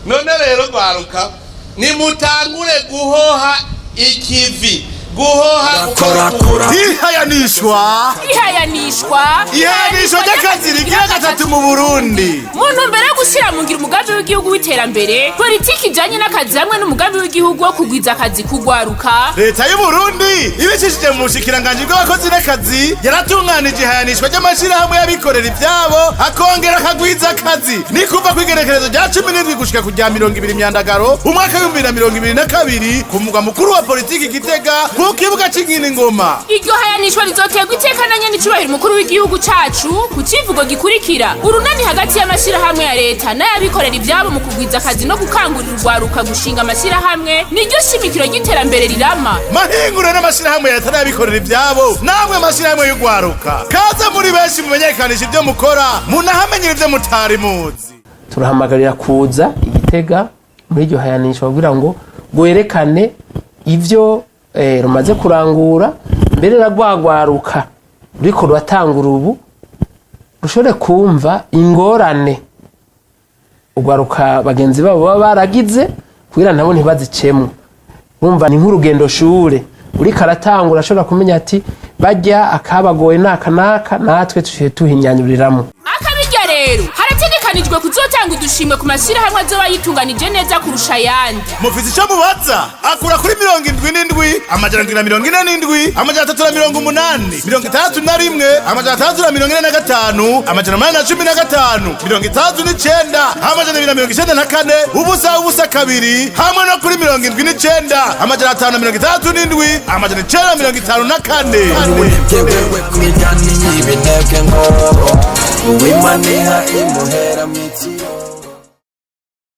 None rero rwaruka, nimutangure guhoha ikivi, guhoha gukora. Ihayanishwa. Ihayanishwa. Ihayanishwa ry'akazi rigira gatatu mu Burundi. Mu ntumbero yo gushyira mu ngiro umugambi w'igihugu w'iterambere, politiki ijanye n'akazi hamwe n'umugambi w'igihugu wo kugwiza akazi kugwaruka, Leta y'Uburundi ibicishije mu bushikiranganji bw'abakozi n'akazi yaratunganije ihayanishwa ry'amashirahamwe y'abikorera ivyabo akongera akagwiza akazi. Ni kuva kw'igerekerezo rya 17 gushika ku rya 20 Myandagaro umwaka w'2022 ku mugwa mukuru wa politiki Gitega, ku kibuga c'inkino Ingoma. Iryo hayanishwa rizoterwa iteka na nyenicubahiro umukuru w'igihugu cacu ku civugo gikurikira: urunani hagati y'amashirahamwe ya leta n'ayabikorera ivyabo mu kugwiza akazi no gukangurira urwaruka gushinga amashirahamwe niryo shimikiro ry'iterambere rirama. Mahinguro n'amashirahamwe ya leta n'abikorera ivyabo, namwe amashirahamwe y'urwaruka, kaza muri benshi mumenyekanisha ivyo mukora, munahamenyera ivyo mutari muzi. Turahamagarira kuza Igitega muri iryo hayanisha kugira ngo rwerekane ivyo rumaze kurangura, mbere na rwagwaruka ruriko ruratangura ubu rushobore kumva ingorane urwaruka bagenzi babo baba baragize kugira nabo ntibazicemwo. Urumva ni nk'urugendo shure, uriko aratangura ashobora kumenya ati barya akabagoye naka naka, natwe tuciye tuhinyanyuriramwo. Akabirya rero, harategekanijwe kuzotanga udushimwe ku mashyirahamwe azoba yitunganije neza kurusha ayandi. Mufise ico mubaza, akura kuri 77 747 380 61 645 815 69 294 0 0 2, hamwe no kuri 79 567 954. Wewe kwigani y'ibinebwe ngo uwimaniha imuhera mw'itiyo.